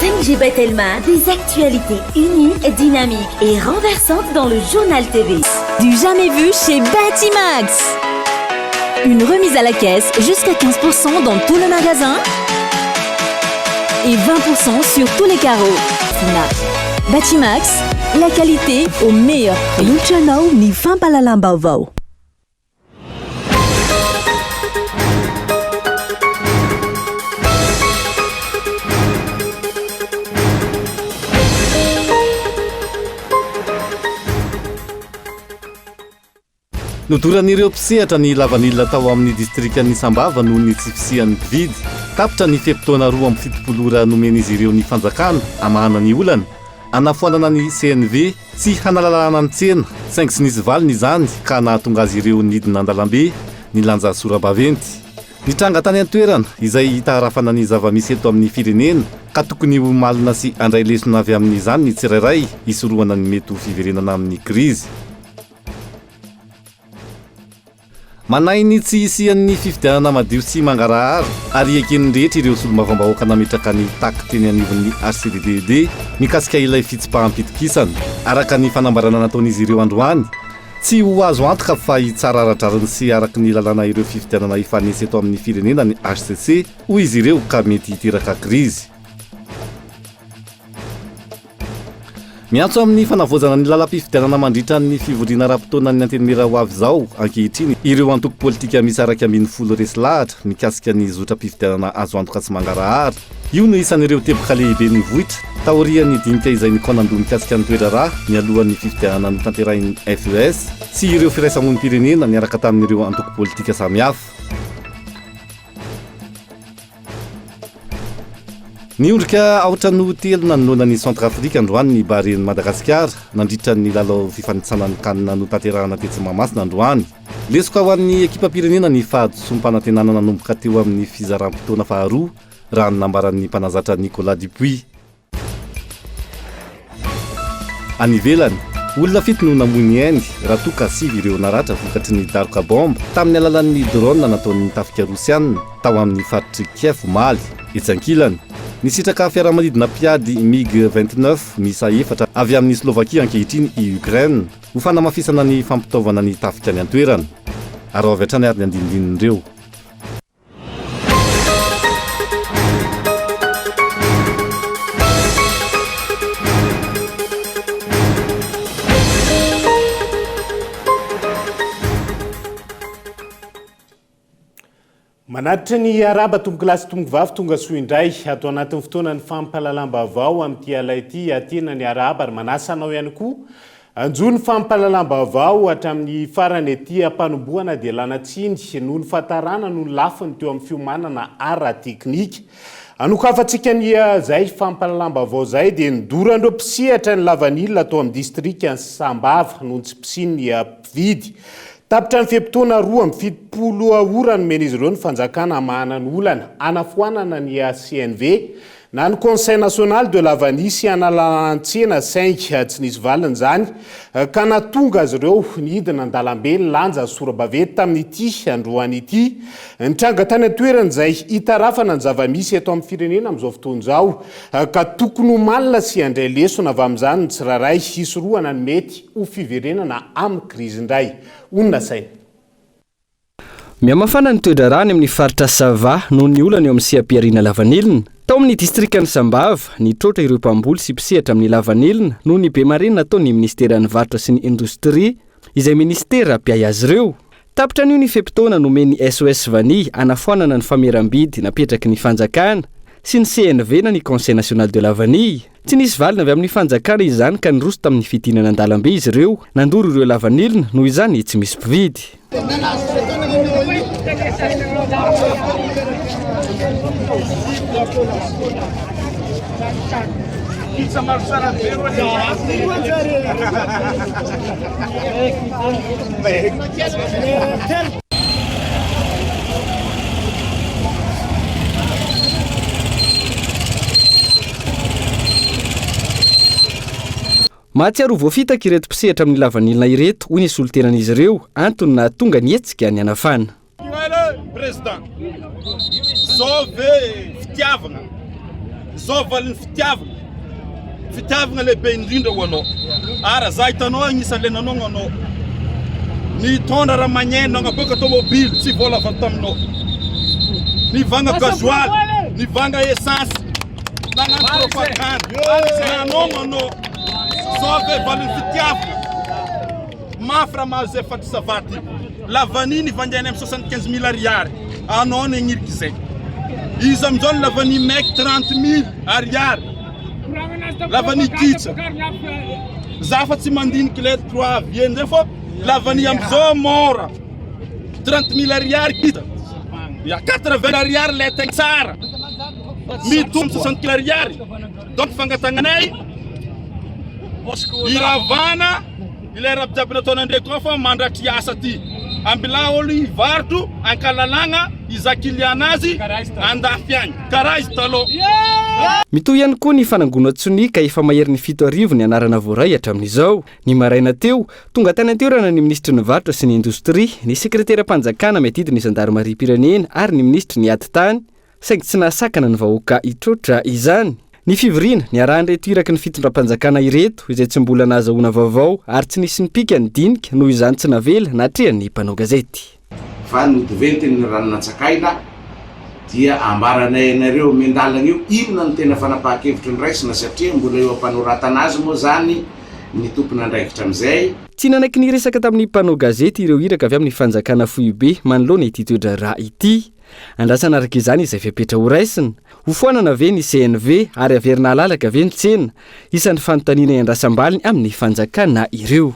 ONG Batelma, des actualités uniques, dynamiques et renversantes dans le Journal TV. Du jamais vu chez Batimax. Une remise à la caisse jusqu'à 15% dans tout le magasin et 20% sur tous les carreaux. Batimax, la qualité au meilleur prix. Atolotra anao ny fampahalalam-baovao. Nodoran'ireo mpisehatra ny lavanila tao amin'ny distrikan'i Sambava noho ny tsy fisian'ny mpividy. Tapitra ny fe-potoana 72 ora nomen'izy ireo ny fanjakana hamahana ny olana, hanafoanana ny CNV sy hanalalahana ny tsena, saingy tsy nisy valiny izany ka nahatonga azy ireo nidina an-dalambe nilanja sora-baventy. Nitranga tany an-toerana izay hitarafana ny zava-misy eto amin'ny firenena ka tokony ho malina sy handray lesona avy amin'izany ny tsirairay hisorohana ny mety ho fiverenana amin'ny krizy. Manahy ny tsy hisian'ny fifidianana madio sy mangarahara ary eken'ny rehetra ireo solombavambahoaka nametraka ny tac teny anivon'ny HCDDD mikasika ilay fitsipaham-pitokisana. Araka ny fanambarana nataon'izy ireo androany, tsy ho azo antoka fa hitsara ara-drariny sy araka ny lalàna ireo fifidianana hifanesy eto amin'ny firenena ny hcc, hoy izy ireo ka mety hiteraka krizy. Miantso amin'ny fanavaozana ny lalam-pifidianana mandritra ny fivoriana ara-potoanan'ny Antenimiera ho avy izao ankehitriny ireo antoko politika miisa 11 resy lahatra mikasika ny zotram-pifidianana azo antoka sy mangarahara. Io no isan'ireo teboka lehibe nivoitra taorian'ny dinika izay nikaonandoha mikasika ny toe-draharaha mialohan'ny fifidianana notanterahin'ny FES sy ireo firaisamonim-pirenena niaraka tamin'ireo antoko politika samihafa. Niondrika aotra noho telo nanoloana ny Centrafrique androany ny Barean'i Madagasikara nandritra ny lalao fifanintsanan'ny Can notanterahana tetsy Mahamasina androany. Lesoka ho an'ny ekipam-pirenena ny fahadisoam-panantenana nanomboka teo amin'ny fizaram-potoana faharoa raha ny nambaran'ny mpanazatra Nicolas Dupuis. Any ivelany, olona fito no namoy ny ainy raha toa ka sivy ireo naratra vokatry ny daroka baomba tamin'ny alalan'ny drone nataon'ny tafika rosiana tao amin'ny faritr'i Kiev omaly. Etsy ankilany, nisitraka fiaramanidina mpiady MiG 29 miisa efatra avy amin'i Slovakia ankehitriny i Ukraine ho fanamafisana ny fampitaovana ny tafika any an-toerana. Araho avy hatrany ary ny andinindinin'ireo. Manatitra ny arahaba tompokolahy sy tompokovavy tonga soa indray ato anatin'ny fotoanan'ny fampahalalam-baovao amin'ity alina ity Tiana ny arahaba ary manasa anao ihany koa Hanjo ny fampahalalam-baovao hatramin'ny farany ety am-panombohana dia lana tsiny noho ny fahatarana noho ny lafiny teo amin'ny fiomanana ara-teknika. Hanokafantsika ny izay fampahalalam-baovao izay dia nodoran'ireo mpisehatra ny lavanila tao amin'ny distrikan'i Sambava noho ny tsy fisian'ny mpividy. Tapitra ny fe-potoana 72 ora nomen'izy ireo ny fanjakana hamahana ny olana hanafoanana ny CNV Na ny Conseil National de la Vanille sy Analantsena saingy tsy nisy valiny izany ka nahatonga azy ireo nidina an-dalambe nilanja sora-baventy tamin'ity androany ity. Nitranga tany an-toerana izay hitarafana ny zava-misy eto amin'ny firenena amin'izao fotoana izao ka tokony ho malina sy handray lesona avy amin'izany ny tsirairay hisorohana ny mety ho fiverenana amin'ny krizy indray. Honina saina. Mihamafana ny toe-draharaha any amin'ny faritra Sava noho ny olana eo amin'ny seha-pihariana lavanilina. Tao amin'ny distrikan'i Sambava, nitroatra ireo mpamboly sy mpisehatra amin'ny lavanilina noho ny bemarenina ataon'ny minisiteran'ny Varotra sy ny Indostria, izay minisitera mpiahy azy ireo. Tapitra anio ny fe-potoana nomen'ny SOS Vanille hanafoanana ny fameram-bidy napetraky ny fanjakana sy ny CNV na ny Conseil National de la Vanille. Tsy nisy valiny avy amin'ny fanjakana izany ka niroso tamin'ny fidinana an-dalambe izy ireo nandoro ireo lavanilina noho izany tsy misy mpividy. Mahatsiaro ho voafitaka ireto mpisehatra amin'ny lavanilina ireto, hoy ny solontenan'izy ireo, antony nahatonga ny hetsika nianafana. Président, zao ve fitiavagna? Zao valin'ny fitiavagna. Fitiavagna lehibe indrindra ho anao. Ary za hitanao agnisan'ny le nanogno anao. Nitondra raha magneno nagnaboaka tomobily tsy vola avy taminao. Nivanga gasoil, nivanga essence, nagnano propagande, nanogno anao. Zao ve valin'ny fitiavagna? Mafy raha mahazo zay fatry savaty. La vanille nivangainy amin'ny 75 mille ariary. Anao ny agniriky zay. Izy amizao ny la vanille maiky 30 mille ariary. La vanille kitsa. Za fa tsy mandiniky le 3 viens zay fa la vanille amizao mora. 30 mille ariary kitsa. Ya 80 ariary le tegna tsara. Mitombo 60 mille ariary. Donc fangatagnanay iravana Ilay raha jiaby nataonandre koa fa mandratry asa ty. Ambilà olo hivarotro ankalalagna hizaha client azy andafy agny. Karaha izy talôha. Mitohy ihany koa ny fanangonan-tsonia ka efa maherin'ny 7000 ny anarana voaray hatramin'izao. Ny maraina teo, tonga tany an-toerana ny minisitry ny varotra sy ny indostria, ny sekreteram-panjakana miadidy ny zandarimariam-pirenena ary ny minisitry ny ady tany, saingy tsy nahasakana ny vahoaka hitroatra izany. Ny fivoriana niarahan'ireto iraky ny fitondram-panjakana ireto, izay tsy mbola nahazahoana vaovao ary tsy nisy nipika ny dinika noho izany tsy navela natrehan'ny mpanao gazety. Fa nody ventiny ny rano nantsakaina dia ambaranay anareo miandalana eo inona no tena fanapahan-kevitra noraisina satria mbola eo am-panoratana azy moa zany ny tompon'andraikitra amin'izay. Tsy nanaiky niresaka tamin'ny mpanao gazety ireo iraka avy amin'ny fanjakana foibe manoloana ity toe-draharaha ity. Andrasana araka izany izay fepetra horaisina. Hofoanana ve ny CNV ary haverina halalaka ve ny tsena? Isan'ny fanontaniana iandrasam-baliny amin'ny fanjakana ireo.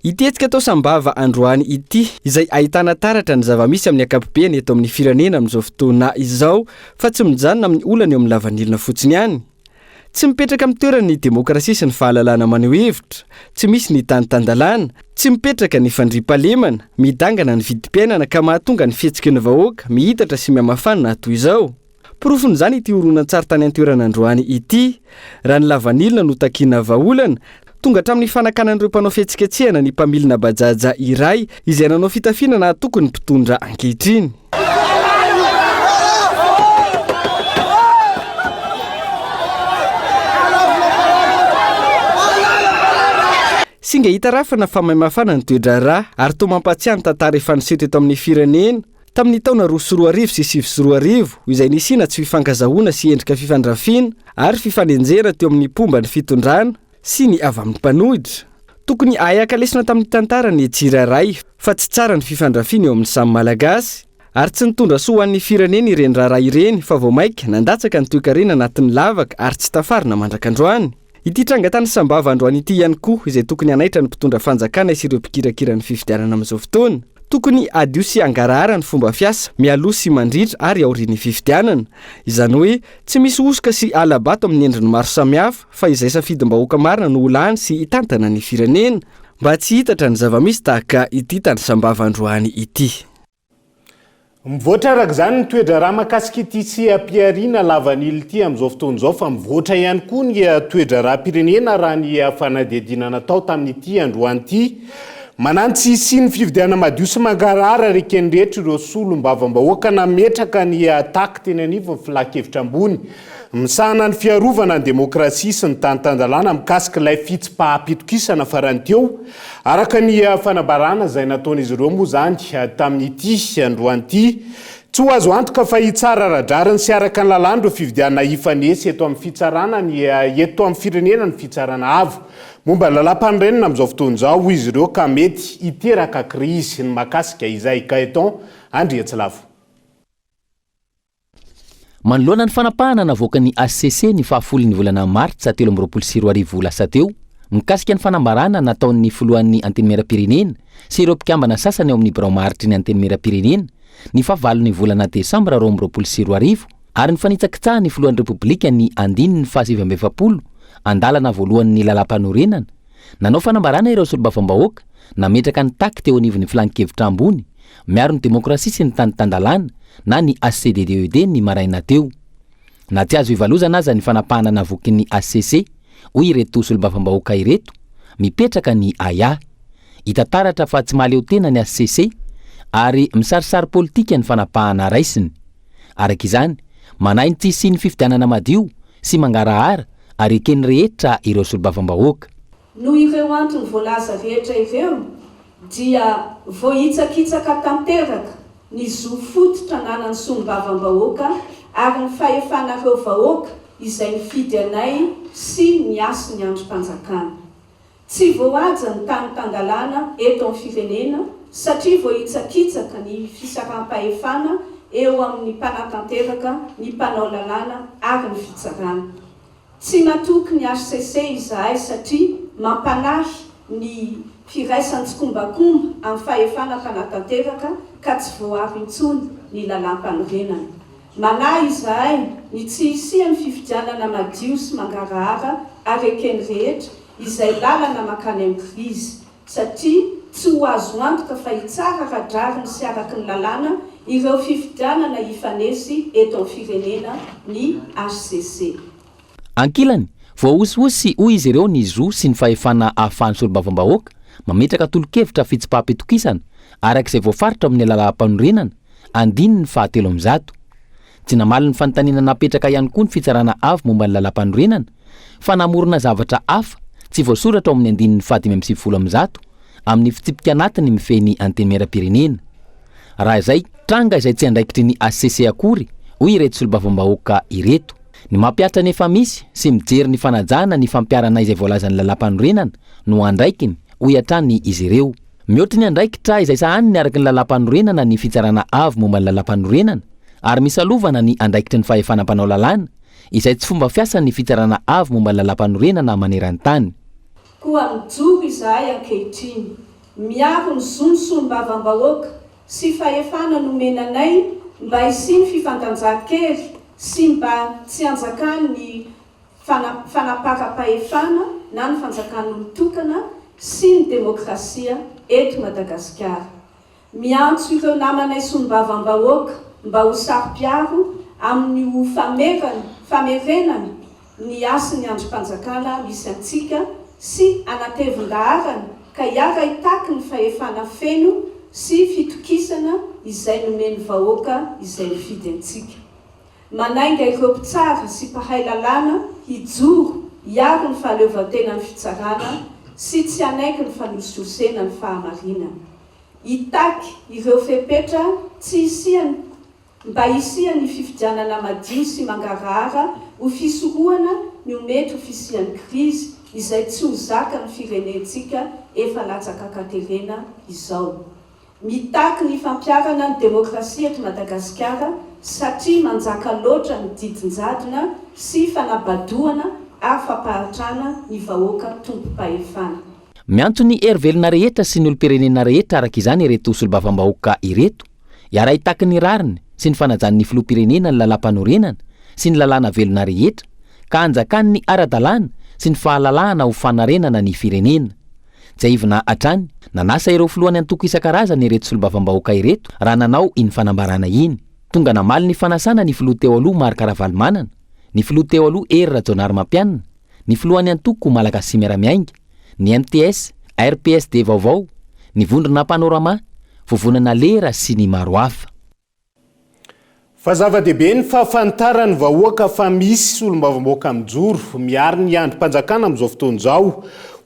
Ity hetsika atao Sambava androany ity, izay ahitana taratra ny zava-misy amin'ny ankapobeny eto amin'ny firenena amin'izao fotoana izao, fa tsy mijanona amin'ny olana eo amin'ny lavanilina fotsiny ihany. Tsy mipetraka amin'ny toerany ny demokrasia sy ny fahalalahana maneho hevitra, tsy misy ny tany tan-dalàna, tsy mipetraka ny fandriampahalemana, midangana ny vidim-piainana ka mahatonga ny fihetsiky ny vahoaka mihitatra sy mihamafana toy izao. Porofon'izany ity horonantsary tany an-toerana androany ity. Raha ny lavanilina no takiana vahaolana, tonga hatramin'ny fanakanan'ireo mpanao fihetsiketsehana ny mpamilina Bajaj iray izay nanao fitafiana nahatoky ny mpitondra ankehitriny. Singa hitarafana fa maimafana ny toe-draharaha ary toa mampahatsiahy ny tantara efa niseho teto amin'ny firenena tamin'ny taona 2002 sy 2009 izay nisiana tsy fifankazahoana sy endrika fifandrafiana ary fifanenjehana teo amin'ny mpomba ny fitondrana sy ny avy amin'ny mpanohitra. Tokony hahay haka lesona tamin'ny tantara ny tsirairay fa tsy tsara ny fifandrafiana eo amin'ny samy Malagasy. Ary tsy nitondra soa ho an'ny firenena ireny raharaha ireny fa vao mainka nandatsaka ny toekarena anatin'ny lavaka ary tsy tafarina mandrak'androany. Ity tranga tany Sambava androany ity ihany koa izay tokony hanaitra ny mpitondra fanjakana sy ireo mpikirakira ny fifidianana amin'izao fotoana. Tokony hadio sy hangarahara ny fomba fiasa mialoha sy mandritra ary aorian'ny fifidianana. Izany hoe tsy misy hosoka sy hala-bato amin'ny endriny maro samihafa fa izay safidim-bahoaka marina no ho lany sy hitantana ny firenena. Mba tsy hitatra ny zava-misy tahaka ity tany Sambava androany ity. Mivoatra araka izany ny toe-draharaha mahakasika ity seha-pihariana lavanila ity amin'izao fotoana izao fa mivoatra ihany koa ny toe-draharaham-pirenena raha ny fanadihadiana natao tamin'ity androany ity. Manahy ny tsy hisian'ny fifidianana madio sy mangarahara reken'ny rehetra ireo solombavambahoaka nametraka ny tac teny anivon'ny filankevitra ambony misahana ny fiarovana ny demokrasia sy ny tany tan-dalàna mikasika ilay fitsipaham-pitokisana farany teo, araka ny fanambarana izay nataon'izy ireo moa izany tamin'ity androany ity. Tsy ho azo antoka fa hitsara ara-drariny sy araka ny lalàna ireo fifidianana hifanesy eto amin'ny fitsarana ny eto amin'ny firenena ny fitsarana avo momba ny lalàmpanorenana amin'izao fotoana izao, hoy izy ireo, ka mety hiteraka krizy ny mahakasika izay. Gaëtan Andriatsilavo. Manoloana ny fanapahana navoakan'ny hcc ny fahafolon'ny volana martsa 2023 lasa teo, mikasika ny fanambarana nataon'ny filohan'ny Antenimierampirenena sy ireo mpikambana sasany ao amin'ny birao maharitry ny Antenimierampirenena ny fahavalon'ny volana desambra 2022 ary ny fanitsakitsahan'ny filohan'ny Repoblika ny andininy faha-49 andalana voalohan'ny lalàmpanorenana, nanao fanambarana ireo solombavambahoaka nametraka ny tac teo anivon'ny filankevitra ambony miaro ny demokrasia sy ny tany tan-dalàna na ny HCDDED ny maraina teo. Na tsy azo ivalozana aza ny fanapahana navoakin'ny hcc, hoy ireto solombavambahoaka ireto, Mipetraka ny ahiahy. Hita taratra fa tsy mahaleo tena ny hcc ary misarisary politika ny fanapahana raisiny. Araka izany, manahy ny tsy hisian'ny fifidianana madio sy mangarahara ary eken'ny rehetra ireo solombavambahoaka. Noho ireo antony voalaza rehetra ireo dia voahitsakitsaka tanteraka ny zo fototra ananan'ny solombavambahoaka ary ny fahefanareo vahoaka izay nifidy anay sy ny hasin'ny andrim-panjakana. Tsy voahaja ny tany tan-dalàna eto amin'ny firenena satria voahitsakitsaka ny fisaraham-pahefana eo amin'ny mpanatanteraka, ny mpanao lalàna ary ny fitsarana. Tsy matoky ny hcc izahay satria mampanahy ny firaisan-tsikombakomba amin'ny fahefana mpanatanteraka ka tsy voaaro intsony ny lalàmpanorenana. Manahy izahay ny tsy hisian'ny fifidianana madio sy mangarahara ary eken'ny rehetra izay lalana mankany amin'ny krizy satria tsy ho azo antoka fa hitsara ara-drariny sy araka ny lalàna ireo fifidianana hifanesy eto amin'ny firenena ny hcc. Ankilany, voahosihosy hoy izy ireo ny zo sy ny fahefana ahafahan'ny solombavambahoaka mametraka tolo-kevitra fitsipaham-pitokisana araka izay voafaritra ao amin'ny lalàmpanorenana, andininy fahatelo ambizato. Tsy namaly ny fanontaniana napetraka ihany koa ny Fitsarana Avo momba ny Lalàmpanorenana fa namorona zavatra hafa tsy voasoratra ao amin'ny andininy fahadimy 190 amin'ny fitsipika anatiny mifehy ny Antenimierampirenena. Raha izay, tranga izay tsy andraikitry ny hcc akory, hoy ireto solombavambahoaka ireto. Ny mampihatra ny efa misy sy mijery ny fanajana ny fampiharana izay voalazan'ny lalàmpanorenana no andraikiny, hoy hatrany izy ireo. Mihoatry ny andraikitra izay sahaniny araka ny lalàmpanorenana ny Fitsarana Avo momba ny Lalàmpanorenana ary misalovana ny andraikitry ny fahefana mpanao lalàna, izay tsy fomba fiasan'ny Fitsarana Avo momba ny Lalàmpanorenana maneran-tany. Koa mijoro izahay ankehitriny, miaro ny zon'ny solombavambahoaka sy fahefana nomena anay mba hisian'ny fifandanjan-kery sy mba tsy hanjakan'ny fanaparam-pahefana na ny fanjakan'olon-tokana sy ny demokrasia eto Madagasikara. Miantso ireo namanay solombavambahoaka mba ho saro-piaro amin'ny ho famerana famerenana ny hasin'ny andrim-panjakana misy antsika sy hanatevin-daharana ka hiara-hitaky ny fahefana feno sy fitokisana izay nomen'ny vahoaka izay nifidy antsika. Manainga ireo mpitsara sy mpahay lalàna hijoro hiaro ny fahaleovantenan'ny fitsarana sy tsy hanaiky ny fanosihosena ny fahamarinana. Hitaky ireo fepetra tsy hisian'ny mba hisian'ny fifidianana madio sy mangarahara ho fisorohana ny ho mety ho fisian'ny krizy izay tsy ho zakan'ny firenentsika efa latsaka an-katerena izao. Mitaky ny fampiharana ny demokrasia eto Madagasikara satria manjaka loatra ny didin-jadona sy fanabadoana ary fampahantrana ny vahoaka tompom-pahefana. Miantso ny hery velona rehetra sy ny olom-pirenena rehetra araka izany ireto solombavambahoaka ireto hiara-hitaky ny rariny sy ny fanajan'ny filoham-pirenena ny lalàmpanorenana sy ny lalàna velona rehetra ka hanjakan'ny ara-dalàna sy ny fahalalahana ho fanarenana ny firenena. Tsiahivina hatrany, nanasa ireo filohan'ny antoko isan-karazany ireto solombavambahoaka ireto raha nanao iny fanambarana iny. Tonga namaly ny fanasana ny filoha teo aloha Marc Ravalomanana, ny filoha teo aloha Hery Rajaonarimampianina, ny filohan'ny antoko Malagasy Miara-Miainga, ny mts, RPSD vaovao, ny vondrona Panorama, Vovonana Lera sy ny maro hafa. Fa zava-dehibe ny fahafantaran'ny vahoaka fa misy solombavambahoaka mijoro miaro ny andrim-panjakana amin'izao fotoana izao,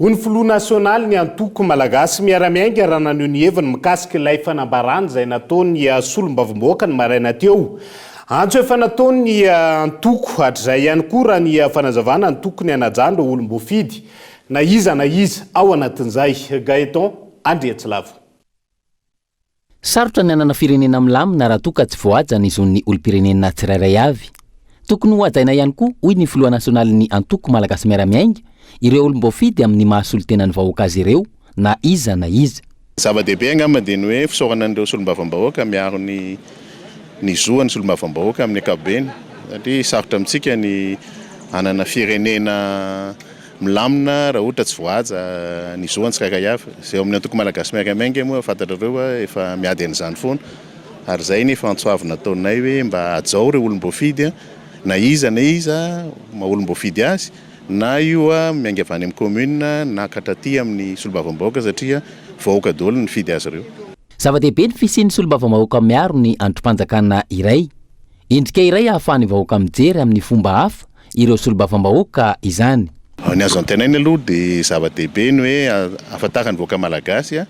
hoy ny filoha nasionaly ny antoko Malagasy Miara-Miainga raha naneho ny heviny mikasika ilay fanambarana izay nataon'ny solombavambahoaka ny maraina teo. Antso efa nataon'ny antoko hatrizay ihany koa raha ny fanazavana ny tokony hanajana ireo olom-boafidy na iza na iza ao anatin'izay. Gaëtan Andriatsilavo. Sarotra ny hanana firenena milamina raha toa ka tsy voahaja ny zon'ny olom-pirenena tsirairay avy. Tokony ho hajaina ihany koa, hoy ny filoha nasionalin'ny antoko Malagasy Miara-Miainga, ireo olom-boafidy amin'ny maha solontena ny vahoaka azy ireo na iza na iza. Zava-dehibe angamba dia ny hoe fisaorana an'ireo solombavambahoaka miaro ny ny zo an'ny solombavambahoaka amin'ny ankapobeny satria sarotra amintsika ny hanana firenena Milamina raha ohatra tsy voahaja ny zo an'ny tsirairay avy. Izay ao amin'ny antoko Malagasy Miaraka Miainga moa fantatrareo efa miady an'izany foana ary izay ny efa antso avo nataonay hoe mba hajao ireo olom-boafidy na iza na iza maha olom-boafidy azy. na io miainga avy any amin'ny commune na ka hatraty amin'ny solombavambahoaka satria vahoaka daholo no nifidy azy ireo. Zava-dehibe ny fisian'ny solombavambahoaka miaro ny andrim-panjakana iray. Endrika iray ahafahan'ny vahoaka mijery amin'ny fomba hafa ireo solombavambahoaka izany. Ny azo antenaina aloha dia zava-dehibe ny hoe ahafantaran'ny vahoaka malagasy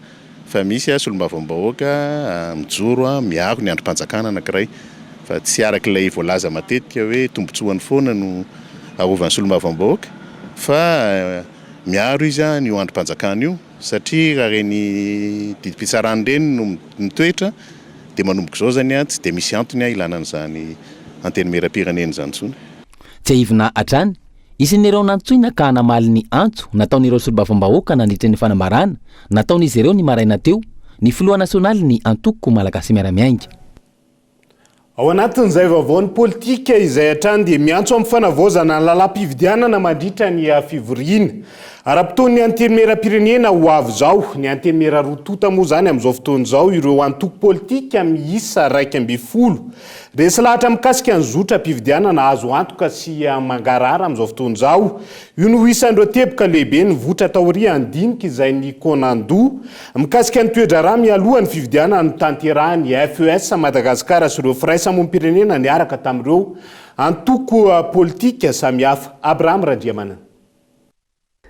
fa misy solombavambahoaka mijoro miaro ny andrim-panjakana anankiray fa tsy araka ilay voalaza matetika hoe tombotsoany foana no arovan'ny solombavambahoaka fa miaro izy an'io andrim-panjakana io satria raha ireny didim-pitsarana ireny no mitoetra dia manomboka izao izany tsy dia misy antony ilana an'izany antenimieram-pirenena izany intsony. Tsiahivina hatrany, isan'ireo nantsoina ka namaly ny antso nataon'ireo solombavambahoaka nandritra ny fanambarana nataon'izy ireo ny maraina teo ny filoha nasionalin'ny antoko Malagasy Miara-Miainga. Ao anatin'izay vaovaon'ny politika izay hatrany dia miantso amin'ny fanavaozana ny lalàm-pifidianana mandritra ny fivoriana ara-potoan'ny Antenimierampirenena ho avy izao. Ny Antenimiera roa tonta moa izany amin'izao fotoana izao ireo antoko politika miisa 11. Resy lahatra mikasika ny zotram-pifidianana azo antoka sy mangarahara amin'izao fotoana izao. Io no isan'ireo teboka lehibe nivoitra taorian'ny dinika izay nikaonandoha mikasika ny toe-draharaha mialoha ny fifidianana notanterahin'ny FES Madagasikara sy ireo firaisamonim-pirenena niaraka tamin'ireo antoko politika samihafa. Abraham Randriamanana.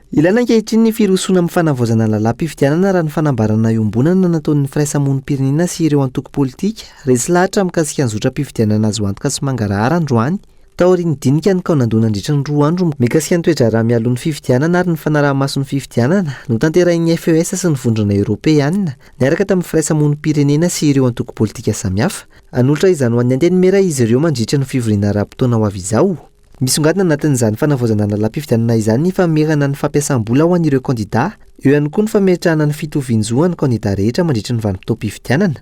Ilaina ankehitriny ny firosoana amin'ny fanavaozana ny lalàm-pifidianana raha ny fanambarana iombonana nataon'ny firaisamonim-pirenena sy ireo antoko politika resy lahatra mikasika ny zotram-pifidianana azo antoka sy mangarahara androany taorian'ny dinika nikaonandoha nandritra ny roa andro mikasika ny toe-draharaha mialoha ny fifidianana ary ny fanaraha-maso ny fifidianana notanterahin'ny FES sy ny Vondrona Eoropeana niaraka tamin'ny firaisamonim-pirenena sy ireo antoko politika samihafa. Hanolotra izany ho an'ny Antenimiera izy ireo mandritra ny fivoriana ara-potoana ho avy izao. Misongadina anatin'izany fanavaozana ny lalàm-pifidianana izany ny famerana ny fampiasam-bola ho an'ireo kandidà. Eo ihany koa ny fametrahana ny fitovian-jo an'ny kandidà rehetra mandritra ny vanim-potoam-pifidianana.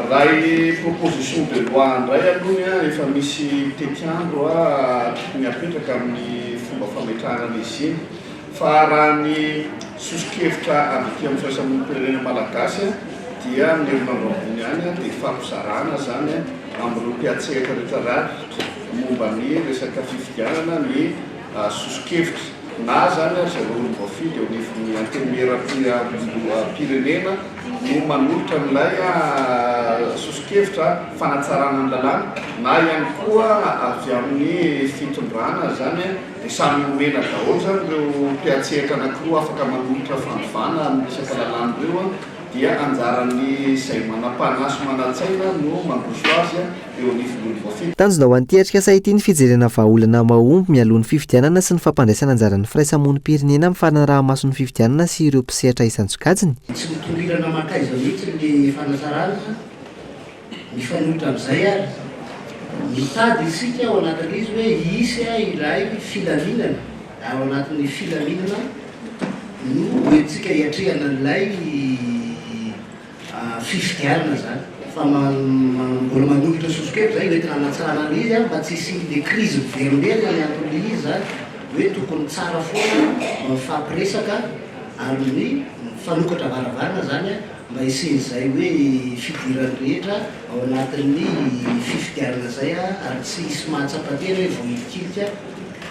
Raha iny proposition de loi indray aloha efa misy tetiandro tokony hapetraka amin'ny fomba fametrahana an'izy iny. Fa raha ny soso-kevitra avy aty amin'ny firaisamonim-pirenena malagasy dia amin'ny herinandro ambony any dia hifampizarana izany amin'ireo mpiantsehatra rehetra rehetra momba ny resaka fifidianana ny soso-kevitra na izany ry zareo olom-boafidy eo anivon'ny antenimieram-pirenena no manolotra an'ilay soso-kevitra fanatsarana ny lalàna na ihany koa avy amin'ny fitondrana izany. Dia samy omena daholo izany ireo mpiantsehatra anankiroa afaka manolotra fanovana amin'ny resaka lalàna ireo dia anjaran'ny izay manam-panahy sy manan-tsaina no mandroso azy eo anivon'ny olom-boafidy. Tanjona ho an'ity atrikasa ity ny fijerena vahaolana mahomby mialoha ny fifidianana sy ny fampandraisana anjara ny firaisamonim-pirenena amin'ny fanaraha-maso ny fifidianana sy ireo mpisehatra isan-tsokajiny. Tsy mitongilana mankaiza mihitsy ny fanatsarana. Mifanohitra amin'izay ary, mitady isika ao anatin'ilay izy hoe hisy ilay filaminana, ary ao anatin'ny filaminana no hoentintsika hiatrehana an'ilay fifidianana izany. Fa mbola manolotra soso-kevitra izay hoentina hanatsarana an'ilay izy mba tsy hisian'ilay krizy miverimberina ny anton'ilay izy izany, hoe tokony tsara foana mifampiresaka ary ny mifanokatra varavarana izany. Mba hisian'izay hoe fidiran'ny rehetra ao anatin'ny fifidianana izay ary tsy hisy mahatsapa tena hoe voahilikilika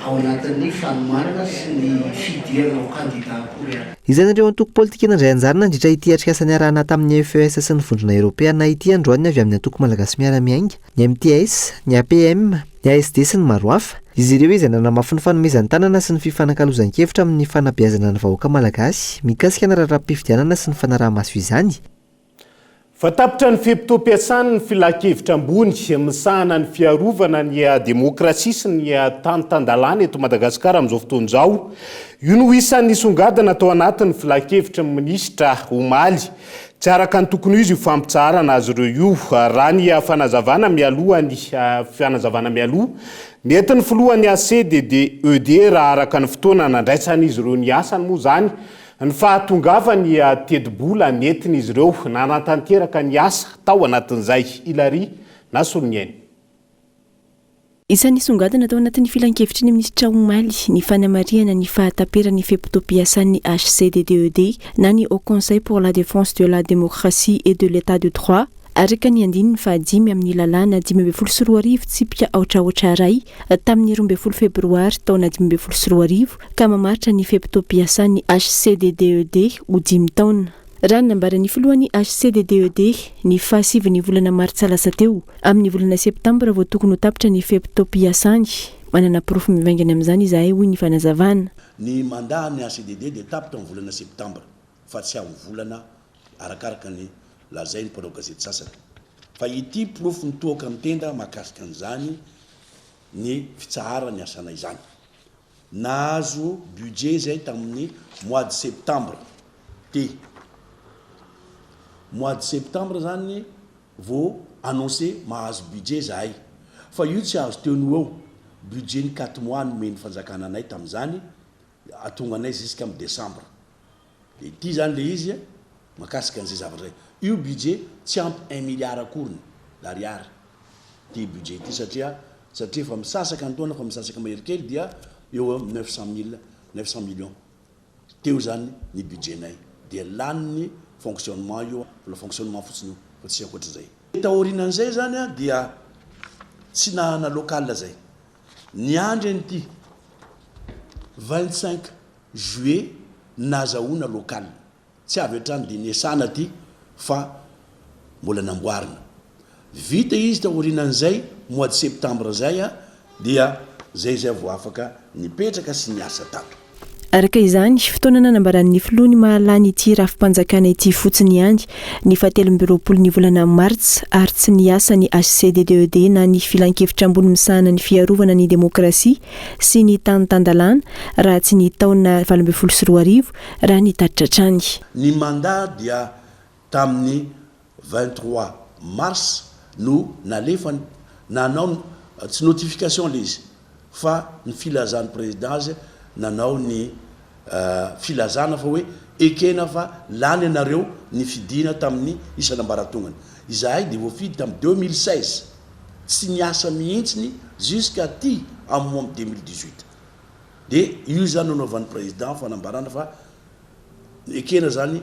ao anatin'ny fanomanana sy ny fidirana ho kandida akory ary. Isan'ireo antoko politika nandray anjara nandritra ity atrikasa niarahana tamin'ny FES sy ny Vondrona Eoropeana ity androany ny avy amin'ny antoko Malagasy Miara-Miainga, ny MTS, ny APM, ny ASD sy ny maro hafa. Izy ireo izay nanamafy ny fanomezan-tanana sy ny fifanakalozan-kevitra amin'ny fanabeazana ny vahoaka malagasy mikasika ny raharaham-pifidianana sy ny fanaraha-maso izany. Fa tapitra ny fe-potoam-piasan'ny Filankevitra ambony misahana ny fiarovana ny demokrasia sy ny tany tan-dalàna eto Madagasikara amin'izao fotoana izao. Io no isan'ny nisongadina tao anatin'ny Filankevitry ny minisitra omaly. Tsy araka ny tokony ho izy io fampitsaharana azy ireo io, raha ny fanazavana mialoha ny fanazavana mialoha nentin'ny filohan'ny HCDDED raha araka ny fotoana nandraisan'izy ireo ny asany moa izany ny fahatongavan'ny tetibola nentin'izy ireo nanatanteraka ny asa tao anatin'izay. Hilary Nasoloniaina. Isan'ny nisongadina tao anatin'ny filankevitry ny minisitra omaly ny fanamarihana ny fahataperan'ny fe-potoam-piasan'ny HCDDED na ny Haut Conseil pour la Défense de la Démocratie et de l'Etat de Droit. Araka ny andininy fahadimy amin'ny lalàna 2015 tsipika aotra aotra iray tamin'ny 12 febroary taona 2015 ka mamaritra ny fe-potoam-piasan'ny HCDDED ho dimy taona. Raha ny nambaran'ny filohan'ny HCDDED ny fahasivin'ny volana martsa lasa teo, amin'ny volana septambra vao tokony ho tapitra ny fe-potoam-piasany. Manana porofo mivaingana amin'izany izahay, hoy ny fanazavana. Ny mandat ny HCDD dia tapitra amin'ny volana septambra fa tsy amin'ny volana arakaraka ny lazain'ny mpanao gazety sasany. Fa ity porofo mitohoka amin'ny tenda mahakasika an'izany ny fitsaharan'ny asanay izany. Nahazo budget izay tamin'ny mois de septembre te. Mois de septembre izany vao annoncé mahazo budget izahay. Fa io tsy azo teo noho eo. Budget ny quatre mois nomen'ny fanjakana anay tamin'izany, hahatonga anay jusqu'à amin'ny décembre. Dia ity izany ilay izy mahakasika an'izay zavatra izay. Io budget tsy ampy un milliard akoriny d'ariary ity budget ity satria satria efa misasaka ny taona fa misasaka mahery kely dia eo amin'ny 900 mille, 900 millions teo izany ny budget-nay. Dia lanin'ny fonctionnement io, mbola fonctionnement fotsiny io fa tsy ankoatr'izay. Taorianan'izay izany dia tsy nahana local izay. Niandry an'ity 25 juillet nazahoana local. Tsy avy hatrany dia niasana aty fa mbola namboarina. Vita izy taorianan'izay mois de septembre zay dia zay zay vao afaka nipetraka sy niasa tato. Araka izany, fotoana nanambaran'ny filoha ny mahalany ity rafi-panjakana ity fotsiny ihany ny fahatelo 23 ny volana martsa ary tsy niasa ny HCDDED na ny Filankevitra ambony misahana ny fiarovana ny demokrasia sy ny tany tan-dalàna raha tsy ny taona 2018 raha ny tatitra hatrany. Ny mandat dia tamin'ny 23 mars no nalefa nanao tsy notification le izy fa ny filazan'ny président azy nanao ny filazana fa hoe ekena fa lany ianareo ny fidiana tamin'ny isan'ambaratongany. Izahay dia voafidy tamin'ny 2016, tsy niasa mihitsiny jusqu'à aty amin'ny mois 2018. Dia io izany no nanaovan'ny président fanambarana fa ekena izany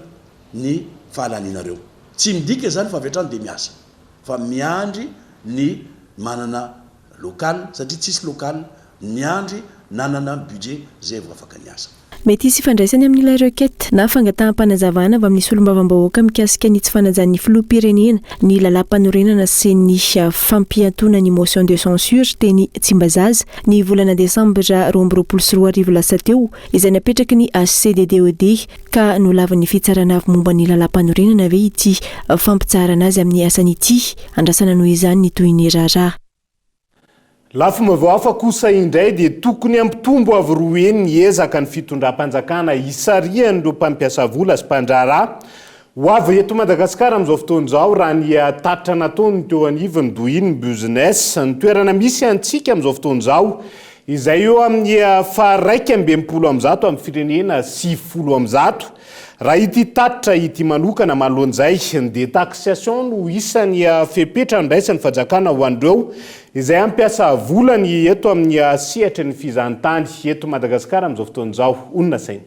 ny fahalanianareo. Tsy midika izany fa avy hatrany dia miasa fa miandry ny manana local satria tsisy local niandry nanana budget zay vao afaka niasa. Mety hisy ifandraisany amin'ilay requête na fangataham-panazavana avy amin'ny solombavambahoaka mikasika ny tsy fanajan'ny filoham-pirenena ny lalàmpanorenana sy ny fampiantoana ny motion de censure teny Tsimbazaza ny volana desambra 2022 lasa teo izay napetraky ny HCDDED ka nolavin'ny fitsarana avo momba ny lalàmpanorenana ve ity fampitsaharana azy amin'ny asany ity? Andrasana noho izany ny tohin'ny raharaha. Lafim-baovao hafa kosa indray dia tokony hampitombo avo roa heny ny ezaka ny fitondram-panjakana hisarihan'ireo mpampiasa vola sy mpandraharaha ho avy eto Madagasikara amin'izao fotoana izao raha ny tatitra nataony teo anivon'ny Doing Business. Ny toerana misy antsika amin'izao fotoana izao izay eo amin'ny faha-161 amin'ny firenena 190. Raha ity tatitra ity manokana manoloana izay, ny détaxation no isan'ny fepetra andraisan'ny fanjakana ho an'ireo izay hampiasa volany eto amin'ny sehatry ny fizahantany eto Madagasikara amin'izao fotoana izao. Honina saina.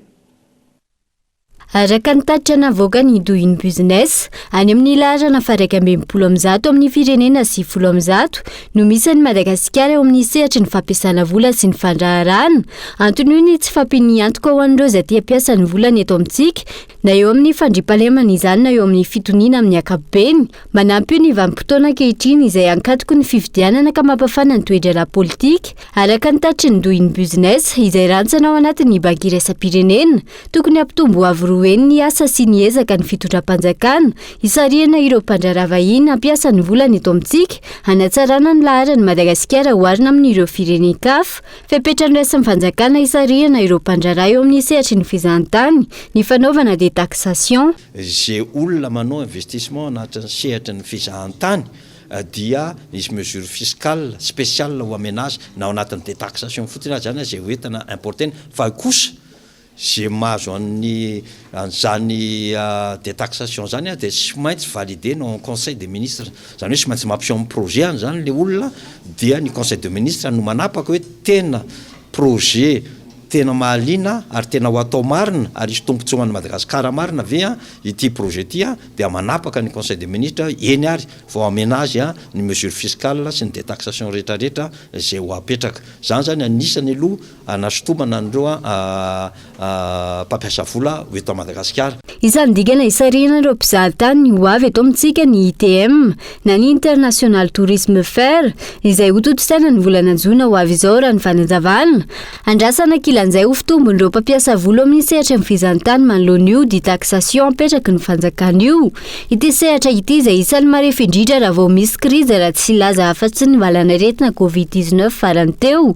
Araka ny tatitra navoakan'ny Doing Business, any amin'ny laharana faha-161 amin'ny firenena 190 no misy an'i Madagasikara eo amin'ny sehatry ny fampiasana vola sy ny fandraharahana. Anton'io ny tsy fahampian'ny antoka ho an'ireo izay te hampiasa ny volany eto amintsika, na eo amin'ny fandriampahalemana izany na eo amin'ny fitoniana amin'ny ankapobeny. Manampy io ny vanim-potoana ankehitriny izay ankatoky ny fifidianana ka mampafana ny toe-draharaha politika, araka ny tatitry ny Doing Business, izay rantsana ao anatin'ny Banky iraisam-pirenena. Tokony hampitombo avo roa heny ny asa sy ny ezaka ny fitondram-panjakana, hisarihana ireo mpandraharaha vahiny hampiasa ny volany eto amintsika, hanatsarana ny laharan'i Madagasikara oharina amin'ireo firenen-kafa. Fepetra noraisin'ny fanjakana hisarihana ireo mpandraharaha eo amin'ny sehatry ny fizahantany, ny fanaovana détaxation. Izay olona manao investissement anatin'ny sehatry ny fizahantany dia misy mesure fiscale spéciale ho amena azy na ao anatin'ny détaxation fotsiny aza izany izay ho entana importer-na fa kosa Ze mahazo an'ny an'izany détaxation zany dia tsy maintsy valider-na en conseil des ministres, zany hoe tsy maintsy mampiseho ny projet any zany le olona dia ny conseil de ministre no manapaka hoe tena projet. tena mahaliana ary tena ho atao marina ary hisy tombontsoa ho an'i Madagasikara marina ve ity projet ity dia manapaka ny conseil des ministres eny ary vao hamena azy ny mesure fiscale sy ny detaxation rehetra rehetra izay ho apetraka. Izany izany anisany aloha hanasintomana an'ireo mpampiasa vola ho eto Madagasikara. Isan'ny dingana hisarihana ireo mpizahatany ho avy eto amintsika ny ITM na ny International Tourisme Fair izay hotontosaina ny volana jona ho avy izao raha ny fanazavana. Andrasana ankilan'izay ho fitombon'ireo mpampiasa vola ao amin'ny sehatry ny fizahantany manoloana io detaxation apetraky ny fanjakana io. Ity sehatra ity izay isan'ny marefo indrindra raha vao misy krizy raha tsy hilaza afa-tsy ny valanaretina Covid 19 farany teo.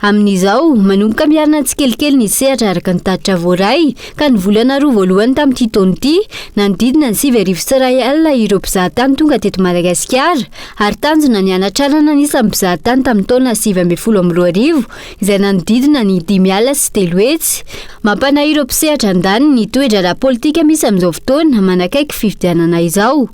Amin'izao, manomboka miarina tsikelikely ny sehatra araka ny tatitra voaray, ka ny volana roa voalohany tamin'ity taona ity, nanodidina ny 1990 ireo mpizahatany tonga teto Madagasikara, ary tanjona ny hanatrarana ny isan'ny mpizahatany tamin'ny taona 2019, izay nanodidina ny 305. Mampanahy ireo mpisehatra andaniny ny toe-draharaha politika misy amin'izao fotoana manakaiky fifidianana izao.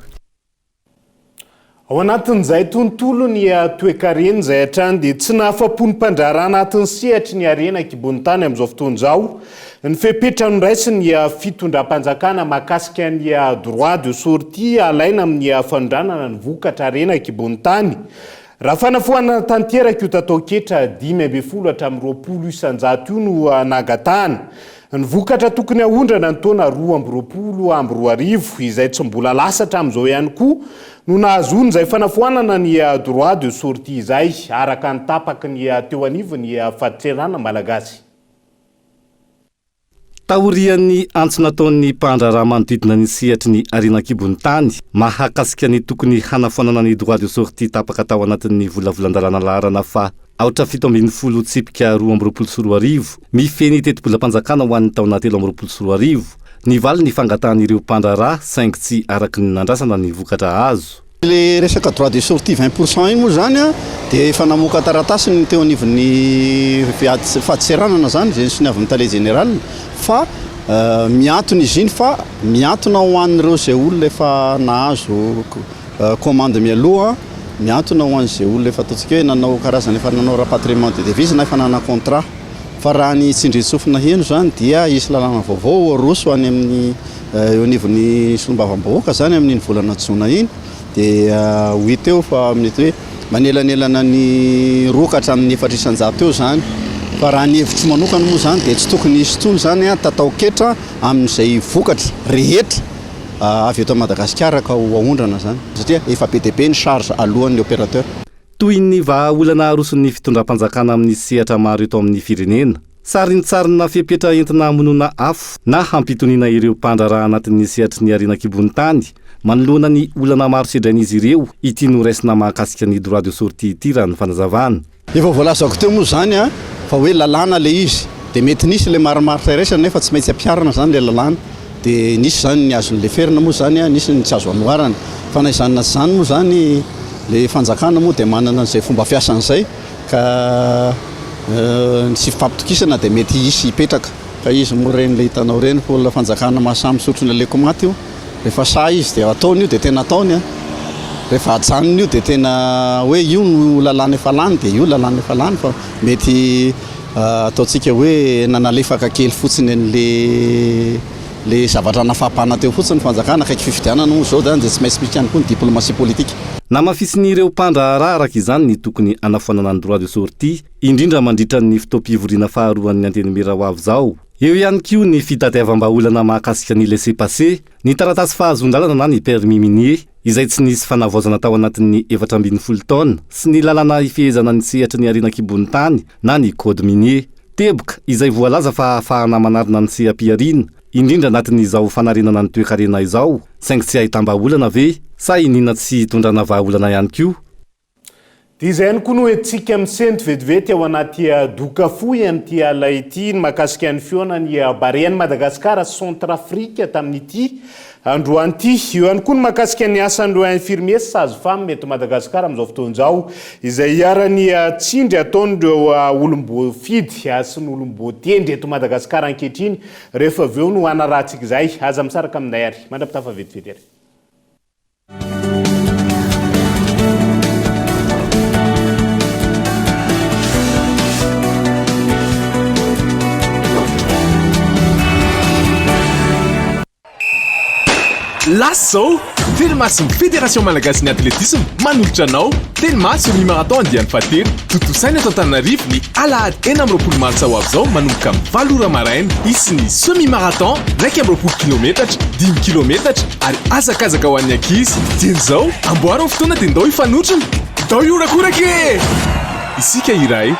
Ao anatin'izay tontolon'ny toekarena izay hatrany dia tsy nahafa-po ny mpandraharaha anatin'ny sehatry ny harena an-kibon'ny tany amin'izao fotoana izao ny fepetra noraisin'ny fitondram-panjakana mahakasika ny droit de sortie alaina amin'ny fanondranana ny vokatra harena an-kibon'ny tany. Raha fanafoanana tanteraka io tataon-ketra 15 hatramin'ny 20% io no nangatahana, ny vokatra tokony haondrana ny taona 2022, izay tsy mbola lasa hatramin'izao ihany koa no nahazoana izay fanafoanana ny droit de sortie izay, araka ny tapaky ny teo anivon'ny fadintseranana malagasy. Taorian'ny antso nataon'ny mpandraharaha manodidina ny sehatry ny harena an-kibon'ny tany mahakasika ny tokony hanafoanana ny droit de sortie tapaka tao anatin'ny volavolan-dalàna laharana faha aotra 17 tsipika 2022 mifehy ny tetibolam-panjakana ho an'ny taona 2023, nivaly ny fangatahan'ireo mpandraharaha saingy tsy araka ny nandrasana ny vokatra azo. Ilay resaka droit de sortie 20 pour cent iny moa izany dia efa namoaka taratasy ny teo anivon'ny fadintseranana izany izay nosoniavin'ny tale général fa miantona izy iny fa miantona ho an'ireo izay olona efa nahazo commande mialoha, miantona ho an'izay olona efa ataontsika hoe nanao karazana efa nanao rapatriement de devise na efa nanana contrat. Fa raha ny tsindrin-tsofina heno izany dia hisy lalàna vaovao aroso any amin'ny eo anivon'ny solombavambahoaka izany amin'iny volana jona iny dia ho hita eo fa mety hoe manelanelana ny 2 ka hatramin'ny 4% eo izany. Fa raha ny hevitro manokana moa izany dia tsy tokony hisy intsony izany tataon-ketra amin'izay vokatra rehetra avy eto Madagasikara ka ho aondrana izany satria efa be dia be ny charge aloan'ny opérateur. Toy ny vahaolana aroson'ny fitondram-panjakana amin'ny sehatra maro eto amin'ny firenena. Sarintsarina fepetra entina hamonoana afo na hampitoniana ireo mpandraharaha anatin'ny sehatry ny harena an-kibon'ny tany manoloana ny olana maro sedrain'izy ireo ity noraisina mahakasika ny droit de sortie ity raha ny fanazavana. Efa voalazako teo moa izany fa hoe lalàna ilay izy dia mety nisy ilay marimaritra iraisana nefa tsy maintsy ampiharina izany ilay lalàna dia nisy izany ny azo noleferina moa izany nisy ny tsy azo anoharana fa na izany na tsy izany moa izany ilay fanjakana moa dia manana an'izay fomba fiasany izay Ka ny tsy fifampitokisana dia mety hisy hipetraka. Ka izy moa ireny ilay hitanao ireny fa olona fanjakana mahasahy misotro ny aleoko maty io. Rehefa sahy izy dia ataony io dia tena ataony an. Rehefa ajanony io dia tena hoe io no lalàna efa lany dia io lalàna efa lany fa mety ataontsika hoe nanalefaka kely fotsiny an'le le zavatra nafapana teo fotsiny ny fanjakana, akaiky fifidianana moa izao dia tsy maintsy misy ihany koa ny diplomatie politique. Namafisin'ireo mpandraharaha araka izany ny tokony hanafoanana ny droit de sortie, indrindra mandritra ny fotoam-pivoriana faharoan'ny Antenimiera ho avy izao. Eo ihany koa ny fitadiavam-bahaolana mahakasika ny laissez-passer, ny taratasy fahazoan-dalana na ny permis minier, izay tsy nisy fanavaozana tao anatin'ny 14 taona, sy ny lalàna ifehezana ny sehatry ny harena an-kibon'ny tany na ny code minier. Teboka izay voalaza fa ahafahana manarina ny seha-pihariana, indrindra anatin'izao fanarenana ny toekarena izao, saingy tsy ahitam-bahaolana ve? Sa iniana tsy hitondrana vahaolana ihany koa? Dia izay ihany koa no entintsika misento vetivety ao anaty doka fohy amin'ity alina ity ny mahakasika ny fihaonan'ny Barean'i Madagasikara sy Centrafrique tamin'ity Androany ity. Eo ihany koa ny mahakasika ny asan'ireo infirmiers sy sage femme eto Madagasikara amin'izao fotoana izao, izay iharan'ny tsindry ataon'ireo olom-boafidy sy ny olom-boatendry eto Madagasikara ankehitriny. Rehefa avy eo no hanarahantsika izay. Aza misaraka aminay ary. Mandra-pitafa vetivety ary. Lasa izao! Telma sy ny Fédération Malagasin'ny Athlétisme manolotra anao Telma Semi-Marathon andiany fahatelo. Tontosaina eto Antananarivo ny alahady 26 martsa ho avy izao manomboka amin'ny valo ora maraina. Hisy ny Semi-Marathon 21 kilometatra, dimy kilometatra ary hazakazaka ho an'ny ankizy. Dieny izao, amboaro ny fotoana dia ndao hifanotrona! Ndao hihorakoraka e! Isika iray.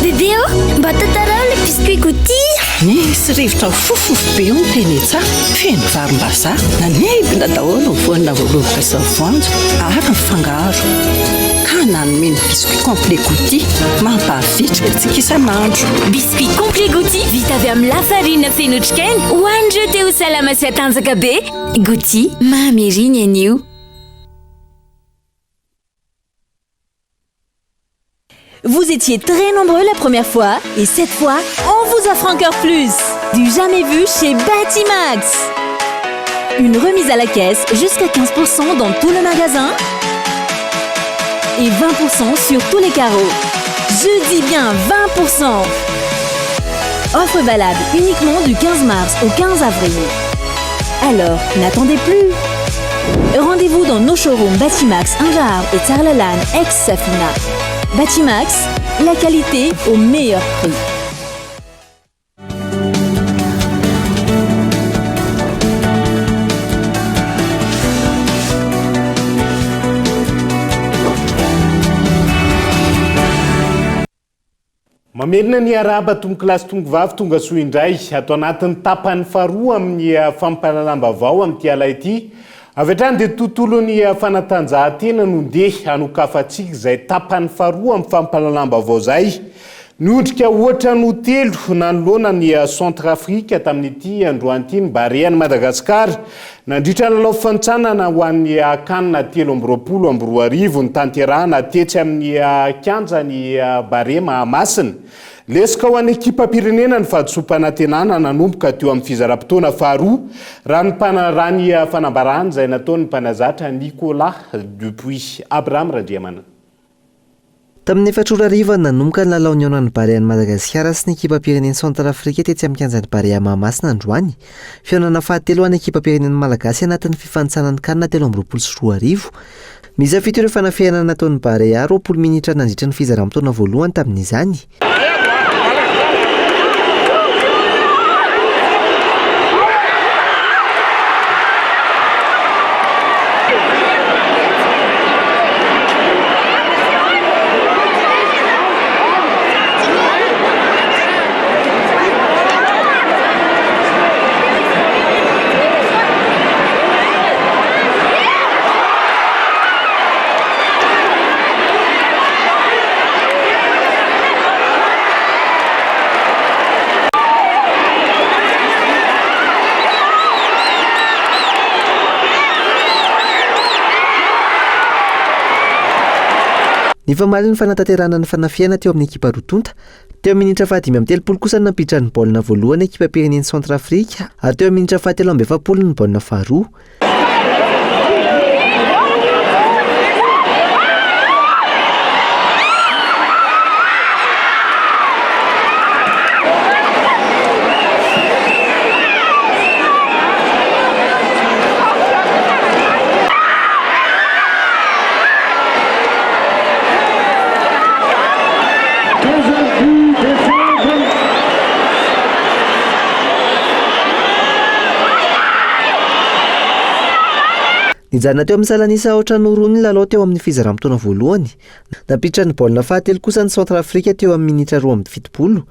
Bebe ô, mba tantarao ilay biscuit Gouty. Nisy rivotra mifofofofo be hono teny an-tsaha, feno varim-bazaha. Nanidina daholo ny voanina voaloboka sy ny voanjo ary ny fangaro. Ka nanome ny biscuit complet Gouty mampavitrika antsika isan'andro. Biscuit complet Gouty vita avy amin'ny lafarina feno otrikaina ho an'ireo te ho salama sy hatanjaka be. Gouty, mamy ery ny anio. Vous étiez très nombreux la première fois et cette fois, on vous offre encore plus. Du jamais vu chez Batimax. Une remise à la caisse jusqu'à 15% dans tout le magasin et 20% sur tous les carreaux. Je dis bien 20%. Offre valable uniquement du 15 mars au 15 avril. Alors, n'attendez plus. Rendez-vous dans nos showrooms Batimax Anjahar et Tsaralalàna ex-Safina. Batimax, la qualité au meilleur prix. Mamerina ny arahaba tompokolahy sy tompokovavy tonga soa indray ato anatin'ny tapany faharoa amin'ny fampahalalam-baovao amin'ity ala ity. Avy hatrany dia tontolon'ny fanatanjahantena no ndeha hanokafantsika izay tapany faharoa amin'ny fampahalalam-baovao izay. Niondrika ohatra no telo nanoloana ny Centrafrique tamin'ity androany ity ny Barean'i Madagasikara nandritra ny lalao fifanintsanana ho an'ny Can 2023 notanterahana tetsy amin'ny kianjan'ny Barea Mahamasina. Lesoka ho an'ny ekipam-pirenena ny fahadisoam-panantenana nanomboka teo amin'ny fizaram-potoana faharoa raha ny raha ny fanambarana izay nataon'ny mpanazatra Nicolas Dupuis. Abraham Randriamanana. Tamin'ny efatra ora hariva, nanomboka ny lalao nihaonan'ny Barean'i Madagasikara sy ny ekipam-pirenen'i Centrafrique tetsy amin'ny kianjan'ny Barea Mahamasina androany. Fihaonana fahatelo ho an'ny ekipam-pirenena malagasy anatin'ny fifanintsanan'ny Can 2023. Miisa fito ireo fanafihana nataon'ny Barea, 20 minitra nandritra ny fizaram-potoana voalohany tamin'izany. Nifamaly ny fanatanterahana ny fanafihana teo amin'ny ekipa roa tonta. Teo amin'ny minitra fahadimy amby 30 kosa no nampiditra ny baolina voalohany ekipam-pirenen'i Centrafrique ary teo amin'ny minitra fahatelo amby 40 ny baolina faharoa. Nijanona teo amin'ny salan'isa aotra noho roa ny lalao teo amin'ny fizaram-potoana voalohany. Nampiditra ny baolina fahatelo kosa ny Centrafrique teo amin'ny minitra 72.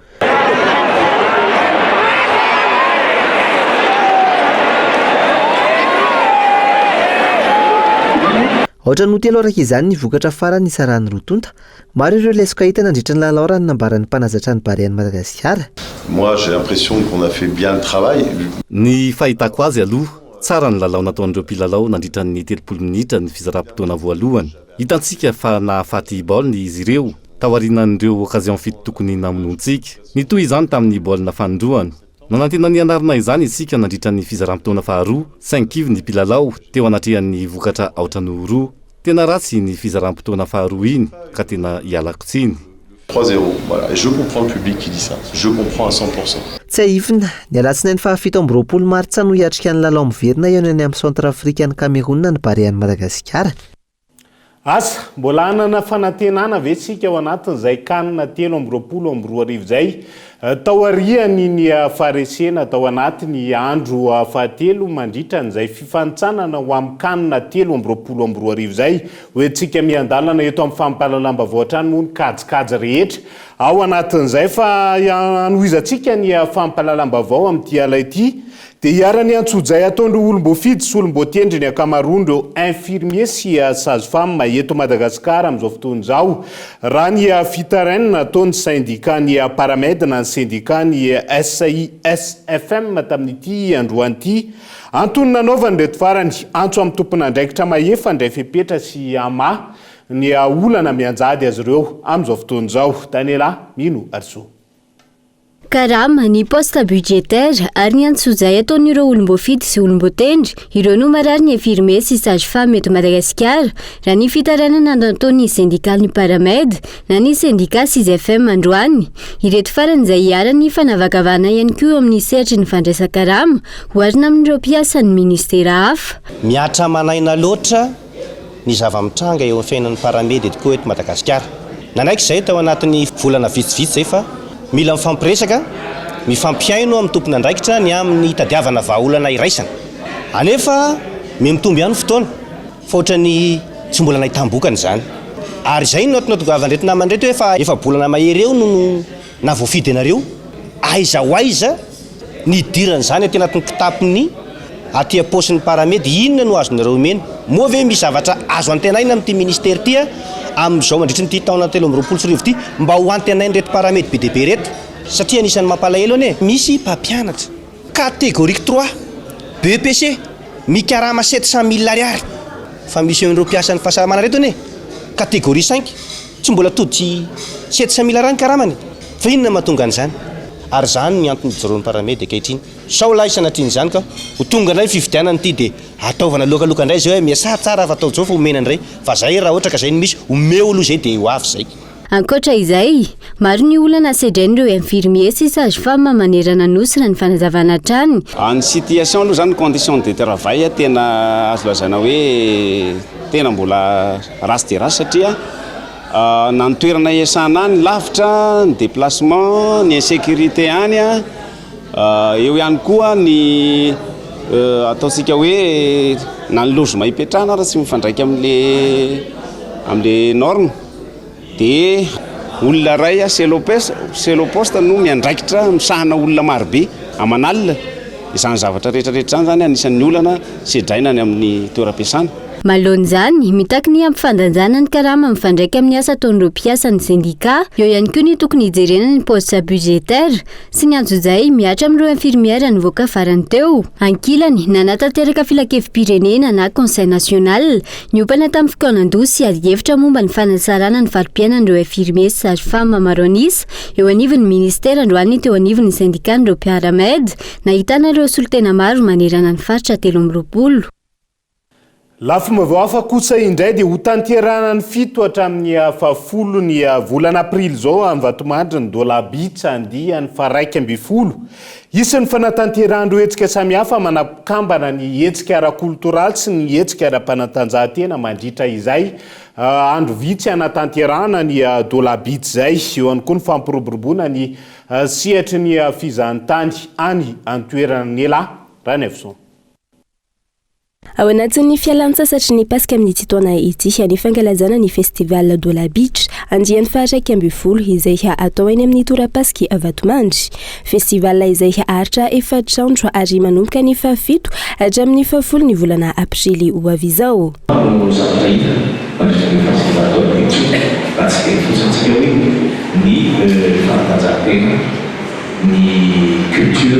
Aotra noho telo araka izany ny vokatra farany nisarahan'ny roa tonta. Maro ireo lesoka hita nandritra ny lalao raha ny nambaran'ny mpanazatra ny Barean'i Madagasikara. Moi j'ai l'impression qu'on a fait bien le travail. Ny fahitako azy aloha, tsara ny lalao nataon'ireo mpilalao nandritra ny 30 minitra ny fizaram-potoana voalohany. Hitantsika fa nahafaty baolina izy ireo taorianan'ireo occasion fito tokony namonoantsika. Nitohy izany tamin'ny baolina fanindroany. Nanantena ny hanarina izany isika nandritra ny fizaram-potoana faharoa, saingy kivy ny mpilalao teo anatrehan'ny vokatra aotra noho roa. Tena ratsy iny fizaram-potoana faharoa iny ka tena ialako tsiny. Trois zéro, voilà, et je comprends le public qui dit ça, je comprends à 100%. Tsiahivina, ny alatsinainy faha 27 martsa no hiatrika ny lalao miverina hihaonany amin'i Centrafrique any Cameroun ny Barean'i Madagasikara. Asa, mbola hanana fanantenana ve isika ao anatin'izay can 2023 izay? Taorian'iny faharesena tao anatin'ny andro fahatelo mandritra an'izay fifanintsanana ho amin'ny can 2023 izay, hoentintsika miandalana eto amin'ny fampahalalam-baovao hatrany moa ny kajikajy rehetra ao anatin'izay fa hanohizantsika ny fampahalalam-baovao amin'ity ala ity Dia iharan'ny antsojay ataon'ireo olom-boafidy sy olom-boatendry ny ankamaroan'ireo infirmier sy sage-femme eto Madagasikara amin'izao fotoana izao, raha ny fitarainana nataon'ny syndicat-n'ny Paramed na ny syndicat-n'ny SISFM tamin'ity androany ity. Antony nanaovan'ireto farany antso amin'ny tompon'andraikitra mahefa handray fepetra sy hamaha ny olana mianjady azy ireo amin'izao fotoana izao. Daniela Mino Arisoa. Karama, ny poste budgétaire ary ny antsojay ataon'ireo olom-boafidy sy olom-boatendry, ireo no marary ny infirmier sy sage femme eto Madagasikara, raha ny fitarainana nataon'ny sendikalin'ny Paramed na ny sendika Sisfm androany. Ireto farany izay iharan'ny fanavakavahana ihany koa eo amin'ny sehatry ny fandraisan-karama, oharina amin'ireo mpiasan'ny ministera hafa. Mihatra aman'aina loatra ny zava-mitranga eo amin'ny fiainan'ny Paramed eto koa eto Madagasikara. Nanaiky izahay tao anatin'ny volana vitsivitsy izay fa mila mifampiresaka, mifampihaino amin'ny tompon'andraikitra ny amin'ny hitadiavana vahaolana iraisana. Anefa miha-mitombo ihany ny fotoana fa ohatran'ny tsy mbola nahitam-bokany izany. Ary izay no antony nahatongavan'ireto namana ireto hoe efa efa-bolana mahery eo no nahavoafidy anareo, aiza ho aiza ny hidiran'izany aty anatin'ny kitapon'ny aty am-paosin'ny Paramed, inona no azonareo omena? Moa ve misy zavatra azo antenaina amin'ity ministera ity amin'izao mandritry ity taona 2023 ity mba ho antenain'ireto Paramed be dia be ireto? Satria anisan'ny mampalahelo anie, misy mpampianatra catégorie trois, BEPC, mikarama 700 mille ariary, fa misy an'ireo mpiasan'ny fahasalamana ireto anie catégorie cinq, Tsy mbola tody 700 mille ar ny karamany? Fa inona no mahatonga an'izany? Ary izany ny antony ijoroan'ny Paramed ankehitriny. Sao lahy sanatrian'izany ka ho tonga indray ny fifidianana ity dia ataovana lokaloka indray izay hoe miasaha tsara fa atao izao fa omena indray. Fa zay raha ohatra ka zay no misy, omeo aloha izay dia ho avy izay. Ankoatra izay, maro ny olana sedrain'ireo infirmier sy sage femme manerana Nosy raha ny fanazavana hatrany. Ny situation aloha zany, condition de travail tena azo lazaina hoe tena mbola Ratsy dia ratsy satria na ny toerana iasana any lavitra, ny déplacement, ny insécurité any, eo ihany koa ny ataontsika hoe na ny logement ipetrahana ary tsy mifandraika amin'le amin'le norme. Dia olona iray seul au poste, seul au poste no miandraikitra misahana olona marobe aman'alina. Izany zavatra rehetra rehetra izany zany anisan'ny olana sedraina any amin'ny toeram-piasana. Manoloana izany, mitaky ny hampifandanjana ny karama mifandraika amin'ny asa ataon'ireo mpiasa ny sendikà. Eo ihany koa ny tokony hijerena ny poste budgétaire sy ny antsojay mihatra amin'ireo infirmière nivoaka farany teo. Ankilany, nanatanteraka filankevi-pirenena na Conseil national Niompana tamin'ny fikaonandoha sy adihevitra momba ny fanatsarana ny fari-piainan'ireo infirmiers sy sages-femmes maro an'isa eo anivon'ny minisitera androany teo anivon'ny sendikan'ireo Mpiharamed, nahitana ireo solontena maro manerana ny faritra 23. Lafim-baovao hafa kosa indray dia hotanterahana ny fito hatramin'ny fahafolo ny volana aprily izao any Vatomandry ny Dola Beach andiany faha-11. Hisy ny fanatanterahana ireo hetsika samihafa manakambana ny hetsika ara-koltoraly sy ny hetsika ara-panatanjahantena mandritra izay andro vitsy hanatanterahana ny Dola Beach izay. Eo ihany koa ny fampiroboroboana ny sehatry ny fizahantany any an-toerana. Nela Ranaivoson. Ao anatin'ny fialan-tsasatry ny Paska amin'ity taona ity ny fankalazana ny Festival Dola Beach andiany faha-11 izay atao eny amin'ny torapasiky Vatomandry. Festival izay haharitra efatra andro ary manomboka ny fahafito hatramin'ny fahafolo ny volana aprily ho avy izao. Maro no zavatra hita mandritra an'io Festival Dola Beach io raha tsy very fotsiny tsika hoe ny fanatanjahantena, ny culture,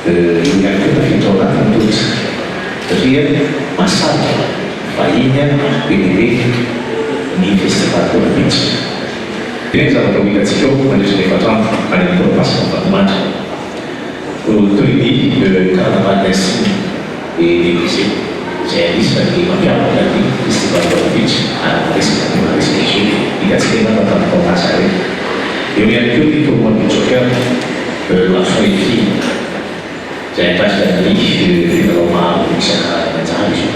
Io ihany koa tafiditra ao anatin'ny tourisme satria mahasarika vahiny be dia be ny festival Tolo Beach. Ireny zavatra ho hitantsika ao mandritra ny efatra andro any amin'ny Torapasika Vatomandry. Carnaval d'insignes et déguisés izay anisan'ny mampiavaka ny Festival de la Beach ary miresaka tena resaka izy io, hitantsika angamba tamin'ny taona lasa ireny. Eo ihany koa ny tournoi beach soccer garçons et filles izay andraisan'ny mpilalao maro isan-karazany anjara izy io.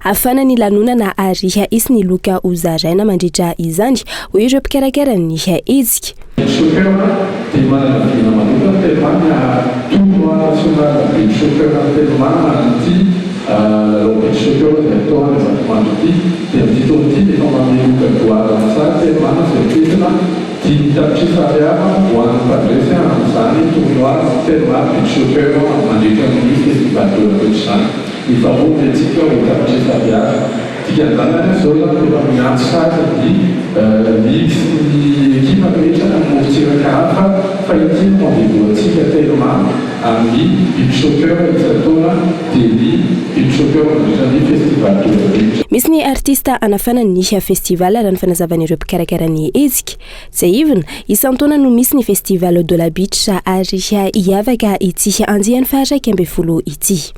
Hafana ny lanonana ary hisy ny loka hozaraina mandritra izany, hoy ireo mpikarakara ny hetsika. Ny soccer dia manana vina manokana Telma ny tournoi national beach soccer ny Telma an'ity lalao beach soccer izay atao any Vatomandry ity dia amin'ity taona ity dia efa manome loka goavana tsara Telma izay mitentina 5 tapitrisa ariary ho an'ny mpandresy amin'izany tournoi Telma beach soccer mandritra ny festival de la beach izany. Hifamory antsika ho tapitrisa ariary. Dikan'izany ary izao izany dia efa miantso sahady ny ligy sy ny ekipa rehetra any amorontsiraka hafa fa ity no rendez-vous antsika Telma amin'ny beach soccer isan-taona dia ny beach soccer mandritra ny festival de la beach. Misy ny artista hanafana ny festival raha ny fanazavan'ireo mpikarakara ny hetsika. Tsiahivina, isan-taona no misy ny festival de la beach ary hiavaka ity andiany faha-11 ity.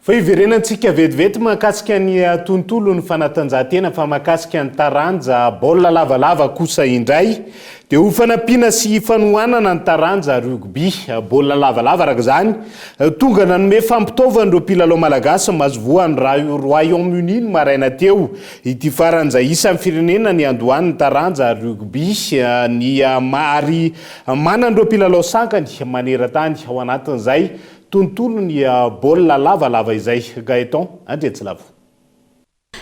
Fa hiverenantsika vetivety mahakasika ny tontolon'ny fanatanjahantena fa mahakasika ny taranja baolina lavalava kosa indray dia ho fanampiana sy fanohanana ny taranja rugby baolina lavalava araka izany tonga nanome fampitaovana ireo mpilalao malagasy mazovoan'ny Royaume-Uni ny maraina teo Ity farany izay isan'ny firenena niandohan'ny taranja rugby ny ary manana ireo mpilalao sankany maneran-tany ao anatin'izay tontolon'ny baolina lavalava izay. Gaëtan Andriantsilavo.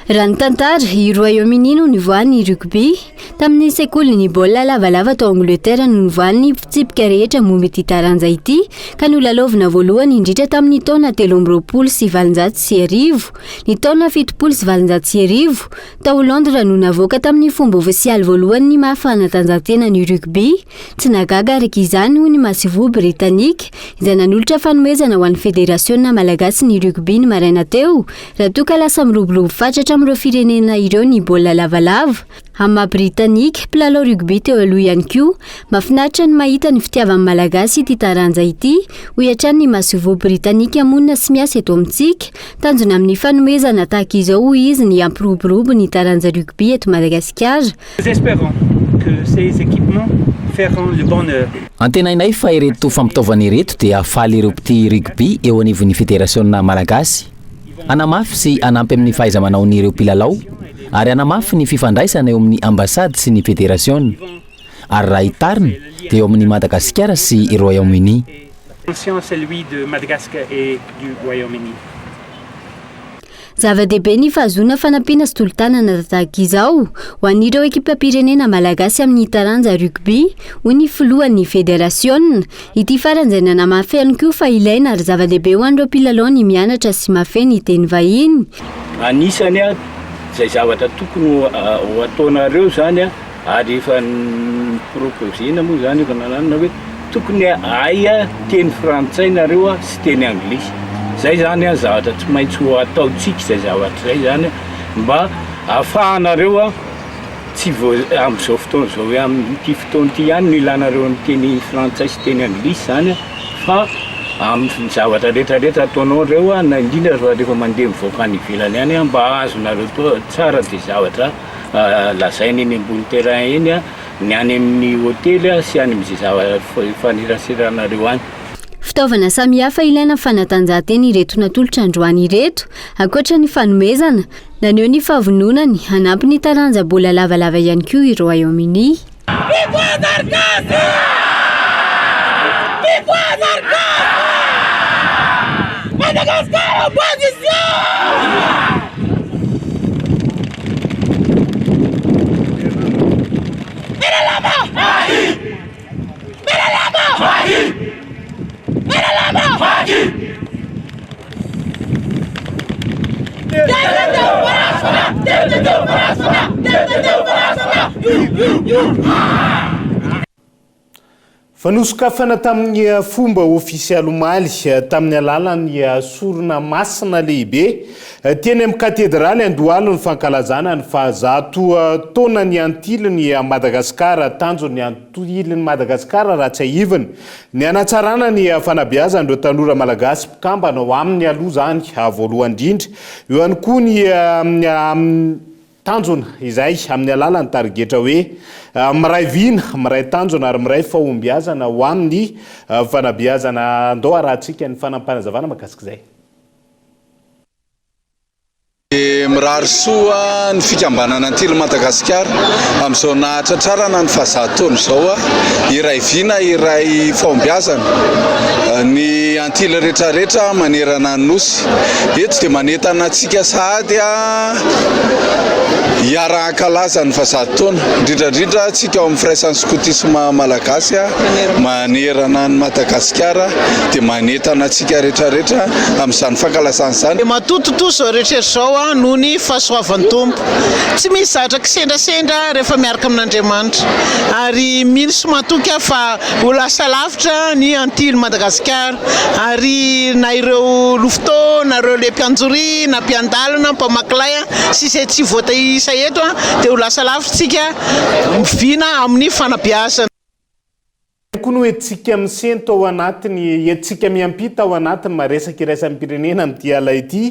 Raha ny tantara, i Royaume-Uni no nivoahan'ny rugby. Tamin'ny sekolin'ny baolina lavalava tao Angleterre no nivoahan'ny fitsipika rehetra momba ity taranja ity, ka nolalaovina voalohany indrindra tamin'ny taona 1823. Ny taona 1870, tao Londres no navoaka tamin'ny fomba ofisialy voalohany ny maha fanatanjahantena ny rugby. Tsy nahagaga araka izany, hoy ny masoivoho britanika, izay nanolotra fanomezana ho an'ny Federasiona malagasy ny rugby ny maraina teo, raha toa ka lasa miroborobo fatratra amin'ireo firenena ireo ny baolina lavalava. Amin'ny maha Britanika, mpilalao rugby teo aloha ihany koa, mahafinaritra ny mahita ny fitiavan'ny Malagasy ity taranja ity, hoy hatrany ny masoivoho Britanika monina sy miasa eto amintsika. Tanjona amin'ny fanomezana tahaka izao, hoy izy, ny hampiroborobo ny taranja rugby eto Madagasikara. Nous espérons que ces équipements feront le bonheur. Antenainay fa ireto fampitaovana ireto dia hahafaly ireo mpitia rugby eo anivon'ny federasiona malagasy. Hanamafy sy hanampy amin'ny fahaiza-manaon'ireo mpilalao ary hanamafy ny fifandraisana eo amin'ny ambasady sy ny federasiona. Ary raha hitarina dia eo amin'i Madagasikara sy i Royaume-Uni. Celui de Madagascar et du Royaume-Uni. Zava-dehibe ny fahazoana fanampiana sy tolo-tanana tahaka izao ho an'ireo ekipam-pirenena malagasy amin'ny taranja rugby, hoy ny filohan'ny federasiona. Ity farany izay nanamafy ihany koa fa ilaina ary zava-dehibe ho an'ireo mpilalao ny mianatra sy mahafehy ny teny vahiny. Anisany izay zavatra tokony ho ataonareo izany ary efa ni-proposer-na moa izany efa nananana hoe tokony hahay teny frantsay nareo sy teny anglisy. Izay izany zavatra tsy maintsy ho ataontsika izay zavatra izay izany mba ahafahanareo Tsy vao amin'izao fotoana izao hoe amin'ity fotoana ity ihany no ilanareo ny teny frantsay sy teny anglisy izany fa amin'ny zavatra rehetra rehetra ataonao ireo na indrindra fa rehefa mandeha mivoaka any ivelany any mba azonareo tsara dia zavatra lazaina eny ambony terrain eny ny any amin'ny hotely sy any amin'izay zavatra ifaneraseranareo any. Fitaovana samihafa ilaina amin'ny fanatanjahantena ireto natolotra androany ireto, ankoatra ny fanomezana. Naneho ny fahavononany hanampy ny taranja baolina lavalava ihany koa i Royaume-Uni. Fa nosokafana tamin'ny fomba ofisialy omaly tamin'ny alalan'ny sorona masina lehibe teny amin'ny katedraly Andohalo ny fankalazana ny fahazato taonan'ny Antilin'i Madagasikara. Tanjon'ny Antilin'i Madagasikara raha tsiahivina ny hanatsarana ny fanabeazan'ireo tanora malagasy mpikambana ao aminy aloha izany voalohany indrindra. Eo ihany koa ny Tanjona izay amin'ny alalan'ny tarigetra hoe miray vina, miray tanjona ary miray fahombiazana ho amin'ny fanabeazana. Andao harahantsika ny fanampinazavana mahakasika izay. Mirary soa ny fikambanana Antily Madagasikara amin'izao nahatratrarana ny fahazato taona izao. Iray vina, iray fahombiazana ny Antily rehetrarehetra manerana ny Nosy. Eto dia manentana antsika sahady hiara-hankalaza ny fahazato taona, indrindra indrindra antsika ao amin'ny firaisan'ny skotisma malagasy manerana an'i Madagasikara dia manentana antsika rehetrarehetra amin'izany fankalazana izany. Matoa tontosa izao rehetra izao noho ny fahasoavan'ny Tompo. Tsy misy zavatra kisendrasendra rehefa miaraka amin'Andriamanitra. Ary mino sy matoky aho fa ho lasa lavitra ny Antily Madagasikara. Ary na ireo louveteaux, na ireo le mpianjoria, na mpiandalana, mpamaky lay sy izay tsy voataisa eto dia ho lasa lavitra isika mivina amin'ny fanabeazana. Ihany koa no entintsika misento ao anatin'ny, entintsika miampita ao anatin'ny maresaka iraisam-pirenena amin'ity ala ity.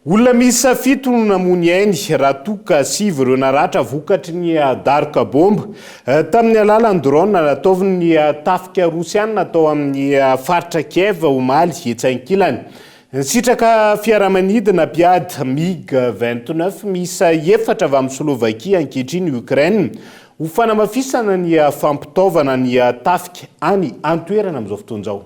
Olona miisa fito no namoa ny ainy raha toa ka sivy ireo naratra vokatry ny daroka bomba tamin'ny alalan'ny drone nataon'ny tafika rosiana tao amin'ny faritra Kiev omaly. Etsy ankilany, nisitraka fiaramanidina mpiady MiG 29 miisa efatra avy amin'i Slovakia ankehitriny i Ukraine ho fanamafisana ny fampitaovana ny tafika any an-toerana amin'izao fotoana izao.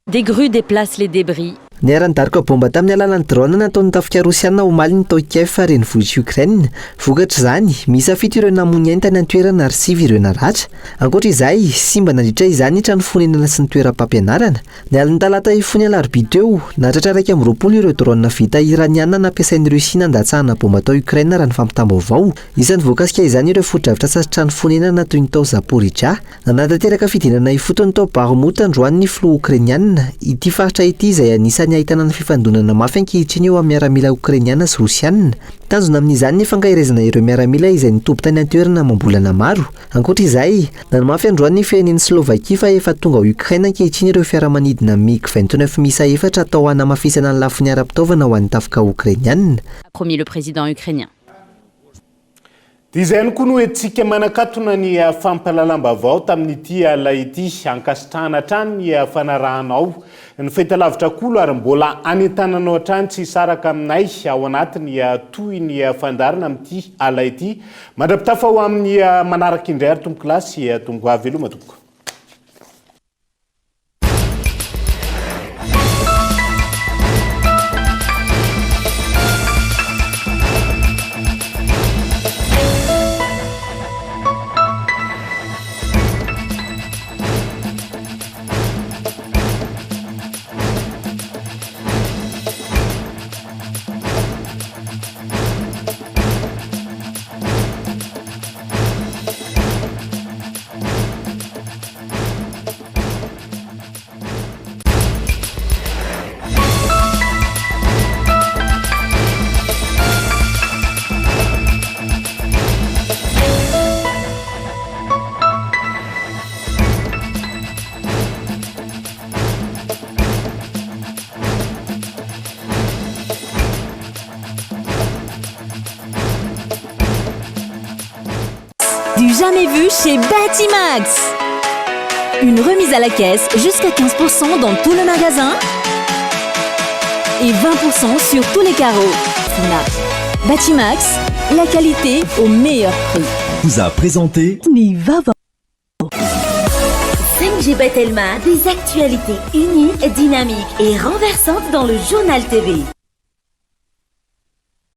Des grues déplacent les débris. Niharan'ny daroka baomba tamin'ny alalan'ny drone nataon'ny tafika rosiana omaly ny tao Kiev, renivohitr'i Ukraine. Vokatr'izany, miisa fito ireo namoy ny ainy tany an-toerana ary sivy ireo naratra. Ankoatra izay, simba nandritra izany ny trano fonenana sy ny toeram-pampianarana. Ny alin'ny talata hifoha ny alarobia teo, nahatratra 21 ireo drone vita iraniana nampiasain'i Russie nandatsahana baomba tao Ukraine raha ny fampitam-baovao. Isan'ny voakasika izany ireo fotodrafitrasa sy trano fonenana toy ny tao Zaporizhzhia. Nanatanteraka fidinana ifotony tao Bakhmut androany ny filoha Okrainiana. Ity faritra ity izay anisan'ny ahitana ny fifandonana mafy ankehitriny eo amin'ny miaramila Okrainiana sy Rosiana. Tanjona amin'izany ny fankaherezana ireo miaramila izay nitoby tany an-toerana amam-bolana maro. Ankoatra izay, nanamafy androany ny firenen'i Slovakia fa efa tonga ao Ukraine ankehitriny ireo fiaramanidina MiG 29 miisa efatra atao hanamafisana ny lafiny ara-pitaovana ho an'ny tafika Okrainiana. Promis le président ukrainien. Dia izay ihany koa no entintsika manakatona ny fampahalalam-baovao tamin'ity alina ity. Ankasitrahana hatrany ny fanarahanao ny fahitalavitra Kolo ary mbola anentananao hatrany tsy hisaraka aminay ao anatin'ny tohin'ny fandaharana amin'ity alina ity. Mandra-pitafa ho amin'ny manaraka indray ary tompokolahy sy tompokovavy. Veloma tompoko. Du jamais vu chez Batimax Une remise à la caisse jusqu'à 15% dans tout le magasin et 20% sur tous les carreaux. Batimax, la qualité au meilleur prix. Vous a présenté 5G Batelma, des actualités uniques, dynamiques et renversantes dans le Journal TV.